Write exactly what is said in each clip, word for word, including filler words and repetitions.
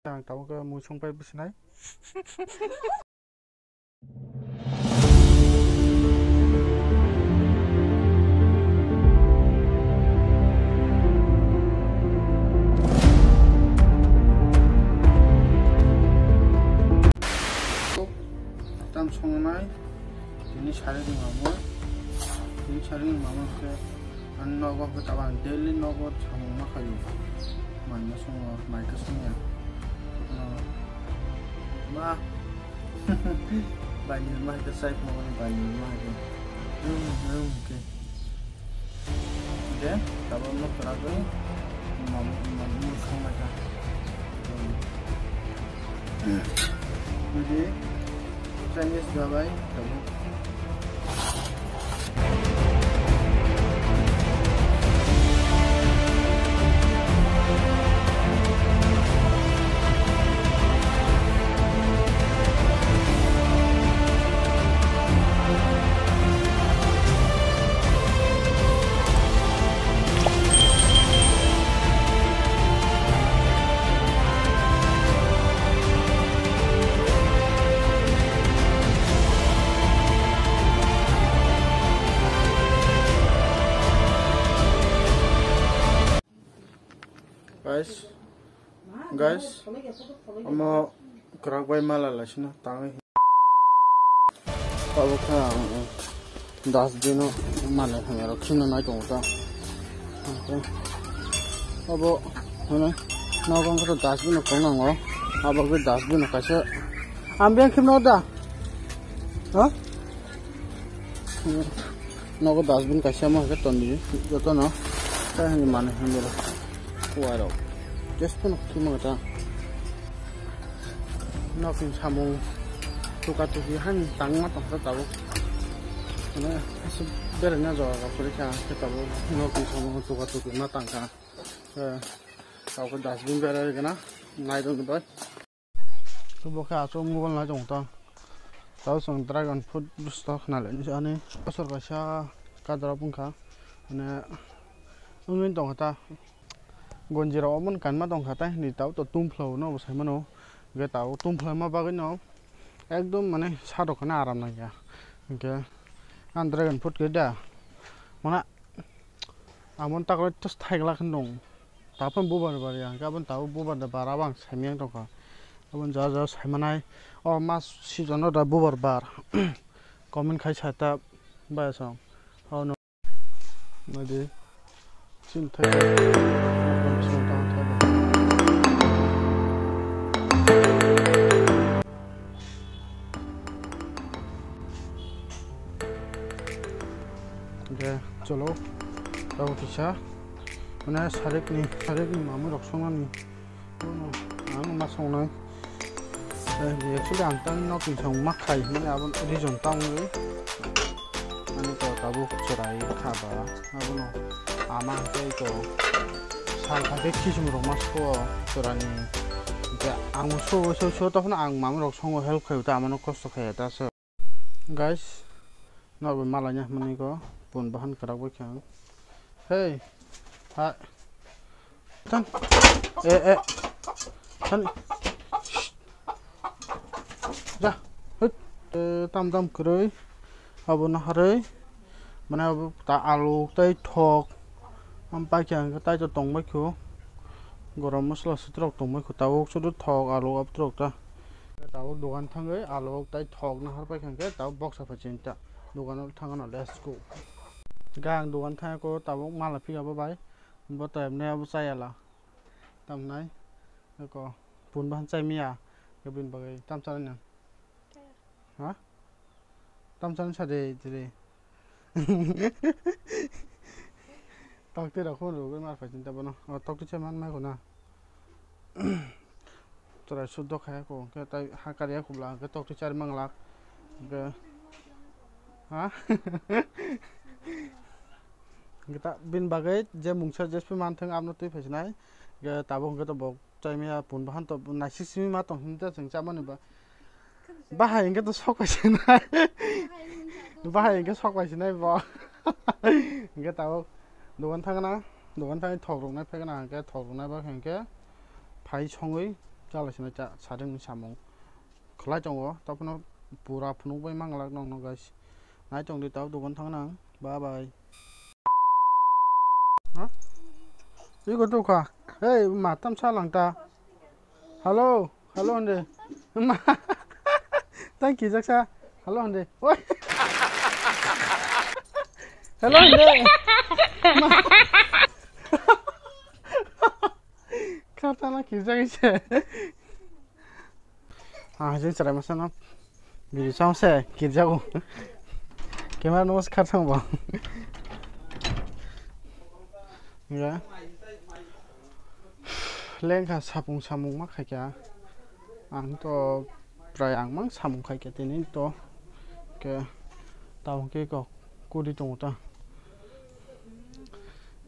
Ang tabuk khe mui songpai bwswnai. Tam songnai, tini sari ni mama, tini sari ni mama khe. Ang nogo hwnkhe tabang daily nogo samung ma khaio. Mai ma songo, mai khe songya. Ano ma bai ni ma khe sai mo, bai ni ma khe. Rum, rum khe. De, tabang no kra go. Mam, mam, mam, khang ma kha. Jadi, Chinese dabai, tabuk. Guys, guys, omo kwrak bai mala laisino tangwi. Abo kha ang dustbin o mala hamya rok khimna nai tongo ta. Abo hwnwi nogo wngkha dustbin o kwbangma nango. Abo khe dustbin o kaisa ang biyang khimna da. Ha? Nogo dustbin kaisa ma khe tondi jotono. Tei hani manwi hamya rok. Kuwai rok. Just phano khimna ta. Nokni samung tuka tuki han tangma tongkha tabuk. Mane aswk beraina jaga kwrwi kha khe tabuk nokni samung tuka tuki ma tangkha. Eh, tabuk dustbin berai gana naidong bai. Bo khe aswk mobile nai tong ta. Tabuk chwng dragon fruit bwswk khna le ani aswk kaisa kadra wngkha. Mane wngwi tongkha ta. Gonjirao omo kanma tongkha tai hinwi tao to tumphla no bo saimano. Hwnkhe tao tumphla ma bagwi no ekdom mane sa rok khana aram nangya. Hwnkhe ang dragon fruit khe da mana amon takwlai to thaigla khe nung. Taphang bubar bar ya hwnkhe abon tao bubar da bar abang saimiyang tongkha. Abon ja ja saimanai o mas season o da bubar bar. Comment khai sa ta ba song. Naidi. Chini thai. Hwnkhe cholo. Tabuk kisa. Mane sarikni, sarikni mamui rok songnani. Ang ma songnai. Eh, actually, ang tang nokni song ma khai, mane abo reason tang wi. Ani to tabuk chwrai kha ba, abono ama tei to sal kha khe kisum rok ma sko chwrani. Hwnkhe ang so, so, so, tokhono ang mama rok songo help khai ta, amano kosto khai ta so. Guys, nokni malanya hwnwi ko pun bahan kwrak bai khe ang. Hey, ha, tan, eh, eh, tan, shh. Ja, hut, eh, tam tam kwrwi, abo naharwi, mane abo ta alu tei thok, am pai khe ang tai to tong bai kho, gorom masala swtwrok tong bai kho, tabuk sudu thok alu abwtwrok ta. Tabuk dogan thangwi alok tai thok nahar pai kha hwnkhe tabuk boksa phai chini ta dogan o thangano let's go. Hwnkhe ang dogan thangya khe tabuk mala phiya bo bai bo to emne abo chayala tamnai eko pun bahan chai miya bini bagwi tam chanai nang ha tam chanai sa de jire. Tokti rok phano rwgwi mar phai chini ta bono. O tokti se man mai khuna. Chwrai suddo khaya ko hwnkhe tai ha kariya kubla hwnkhe tokti chari manglak. Hwnkhe ha? Hwnkhe ta bini bagwi je mungsa jespe manthung abono twi phaisinai. Hwnkhe tabuk hwnkhe to bo Chaimaya pun bahan to naisik simi ma tong hwnta chwng chamani ba. Bahai hwnkhe to sok pai sinai. Bahai hwnkhe sok pai sinai bo. Hwnkhe tabuk dogan thangna, dogan thangwi thok roknai phegna hwnkhe thok roknai ba hwnkhe phai songwi Chala sina cha sading ni samung khlai tongo, taphano pura phunuk bai manglak nokno guys. Nai tong di, tao dogan thang nang. Bye bye. Ha? Iko to kha. Hey, ma tam sa lang ta. Hello, hello hande. Ma. Tang ki jaksa. Hello hande. Oi. Hello hande. Ma. Kha ta na ki jaksa. Ah, jeng chwrai masa no. Bini chong se kirjago. Camera no khar thang bo. Ya. Lengkha sapung samung ma khaikha. Ang to prai ang mang samung khaikha tini to. Ke tabuk ke kok kudi tongo ta.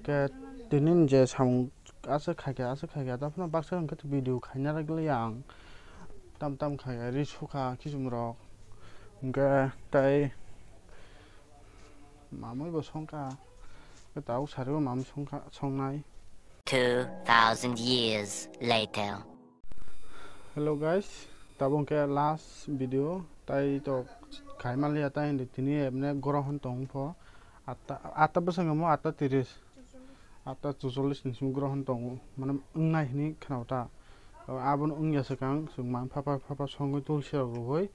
Ke tini je samung aswk khaikha, aswk khaikha, taphano baksa hwnkhe video khaina rwgwlaya ang. Tam tam khaikha, ri sukha kisum rok. Hwnkhe tei mamui bo songkha. Tei tabuk saribo mamui songkha, songnai. Two thousand years later. Hello guys, tabuk hwnkhe last video, tai to khaima liya, tai hindi tini emne grohon tong pho. Atta, atta bwskango mo atta tiris. Atta chuchollis ni simi grohon tongo, mane wngnai hinwi khwnao ta. Abono wngya swkang, chwng mang phapha phapha songwi tulsi rok rwui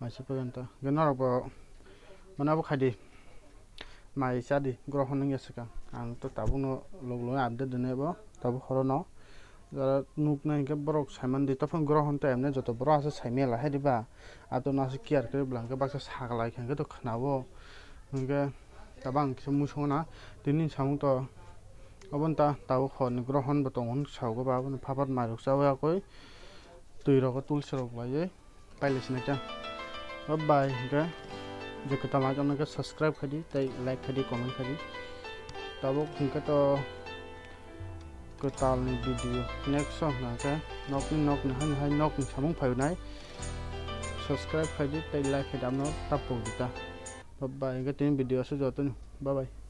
maisa pagan ta. Hwnkhe norok bo mane abo khai di, mai cha di, grohon wngya swkang. Ang to tabukno log logwi update rwnai bo, tabuk horono. Jara nuknai hwnkhe borok saimani di, tophang grohon to emne joto borok aswk saimaya lai hai diba. Ato no aswk care khe bwla hwnkhe baksa saklai khe hwnkhe to khwnao. Hwnkhe tabang kisa muisung na tini samung to obo ta tabuk hor ni grohon bo tongo hwn sago ba, abono phapat mairok chawi yakwi twi rogo tulsi rok laiwi pailai sinai ta. Bye bye hwnkhe je kwtal nai tongkha subscribe khaidi tei like khaidi comment khaidi. Tabuk hwnkhe to kwtal ni video next song hwnkhe nokni nokni hani hai nokni samung phainai subscribe khaidi tei like khaidi amno tapok di ta. Bye bye hwnkhe tini video aswk joto ni bye bye.